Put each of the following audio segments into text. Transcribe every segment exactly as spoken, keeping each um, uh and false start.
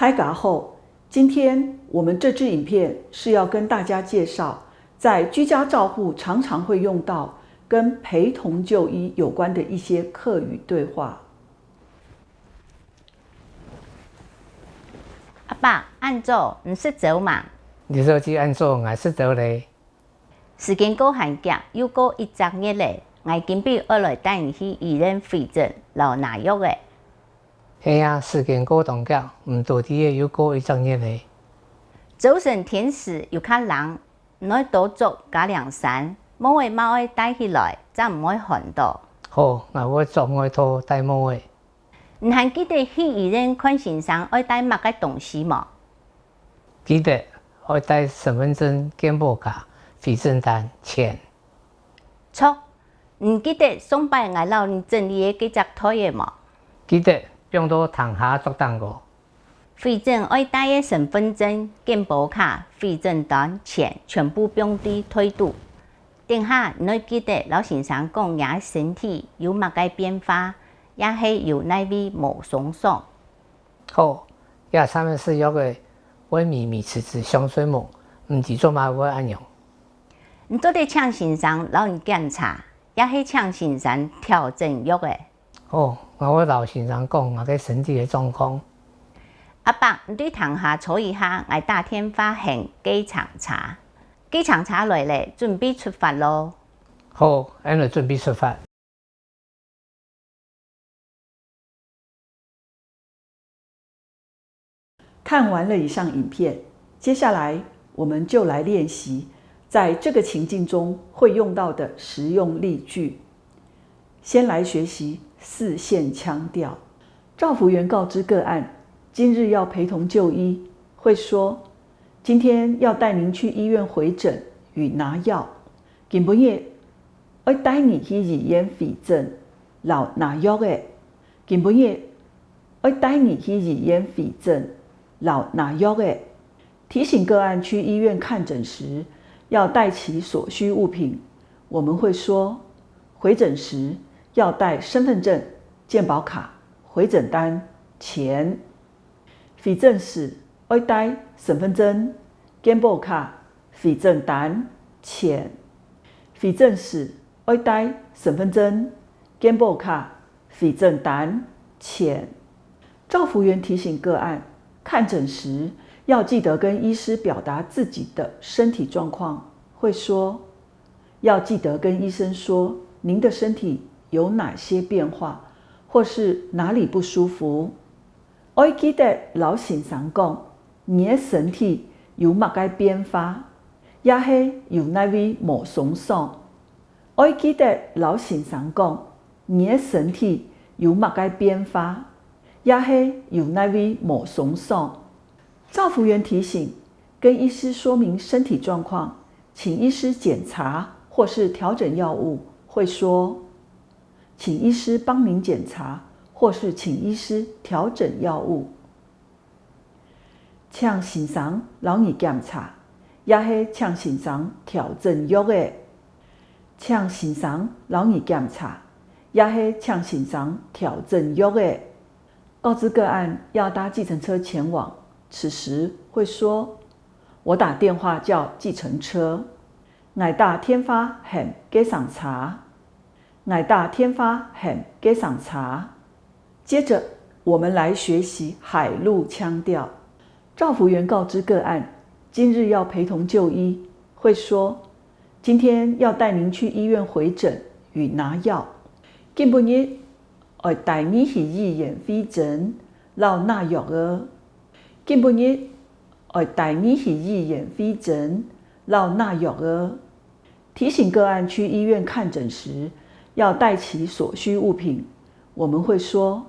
大家好，今天我们这支影片是要跟大家介绍，在居家照护常常会用到跟陪同就医有关的一些客语对话。阿伯，恁早，你食朝吂？你早起恁早，𠊎食朝咧。時間過還遽，又過一隻月咧，𠊎今晡愛來帶你去醫院回診摎拿藥咧。 係啊，時間過當遽，毋多知仔又過一隻月咧。朝晨天時有較冷，你愛多著加領衫，帽仔嘛愛戴起來，正毋會寒著。好，𠊎會著外套戴帽仔。你還記得去醫院看先生愛帶麼个東西無？記得，愛帶身份證、健保卡、回診單、錢。著， 你記得上擺𠊎摎你整理个該隻袋仔無？記得，放到廳下桌頂高。回診愛帶个身份證、健保卡、回診單、錢全部放在袋肚。等下你愛記得摎先生講若个身體有麼个變化，也係有哪位無鬆爽。 好，這站仔食藥仔會迷迷痴痴想睡目，毋知做麼會恁樣。你做得請先生摎你檢查，也係請先生調整藥仔。好，𠊎會摎先生講𠊎个身體个狀況。阿伯，你對廳下坐一下，𠊎打電話喊計程車。計程車來咧，準備出發囉。好，𫣆來準備出發。 看完了以上影片，接下来我们就来练习在这个情境中会用到的实用例句。先来学习四线腔调。照服员告知个案，今日要陪同就医，会说：今天要带您去医院回诊与拿药。今晡日 愛帶你去醫院回診，摎拿藥仔。今晡日愛帶你去醫院回診，摎拿藥仔。提醒个案去醫院看诊時，要带齐所需物品。我们会说，回诊时要带身份证、健保卡、回诊单、钱。回诊时爱带身份证、健保卡、回诊单、钱。回诊时爱带身份证、健保卡、回诊单、钱。照服员提醒个案，看诊时要记得跟医师表达自己的身体状况，会说，要记得跟医生说您的身体有哪些变化，或是哪里不舒服。 爱记得摎先生讲，你个身体有么个变化，也係有哪位无爽爽。爱记得摎先生讲，你个身体有么个变化，也係有哪位无爽爽。照服员提醒，跟医师说明身体状况，请医师检查或是调整药物，会说，请医师帮您检查，或是请医师调整药物。 请先生摎你检查，也係请先生调整药仔。请先生摎你检查，也係请先生调整药仔。告知个案要搭计程车前往，此时会说：我打电话叫计程车。𠊎打電話喊計程車。 𠊎打電話喊計程車。接著，我們來學習海陸腔調。照服員告知個案，今日要陪同就醫，會說：今天要帶您去醫院回診與拿藥。今晡日愛帶你去醫院回診，摎拿藥仔。今晡日愛帶你去醫院回診，摎拿藥仔。 提醒個案去醫院看診時，要帶齊所需物品。我們會說，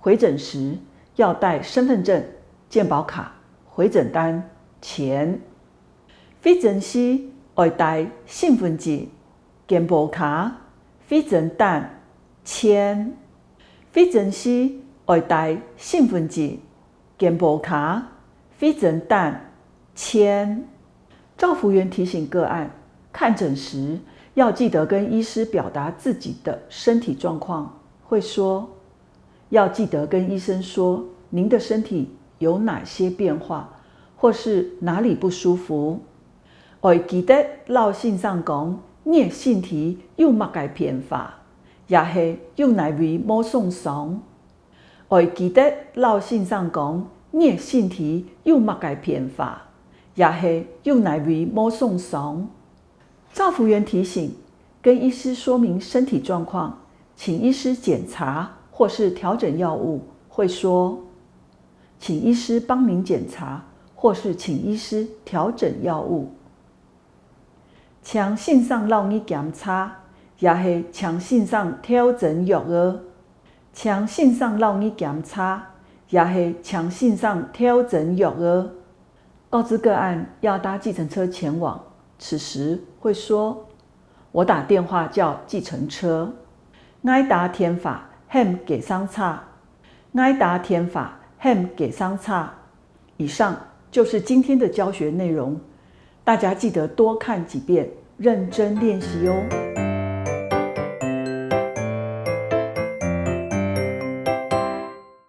回診時要帶身分證、健保卡、回診單、錢。回診時愛帶身分證、健保卡、回診單、錢。回診時愛帶身分證、 健保卡、回診單、錢。照服員提醒個案，看診時要記得跟醫師表達自己的身體狀況，會說：要記得跟醫生說您的身體有哪些變化，或是哪裡不舒服。愛記得摎先生講，你个身體有麼个變化，也係有哪位無鬆爽。愛記得摎先生講，你个身體有麼个變化，也係有哪位無鬆爽。照服員提醒，跟醫師說明身體狀況，請醫師檢查或是調整藥物，會說，請醫師幫您檢查，或是請醫師調整藥物。請先生摎你檢查，也係請先生調整藥仔。請先生摎你檢查，也係請先生調整藥仔。告知個案要搭計程車前往，此時會說：「我打電話叫計程車。」𠊎打電話喊計程車。𠊎打電話喊計程車。以上就是今天的教學內容，大家記得多看幾遍，認真練習哦。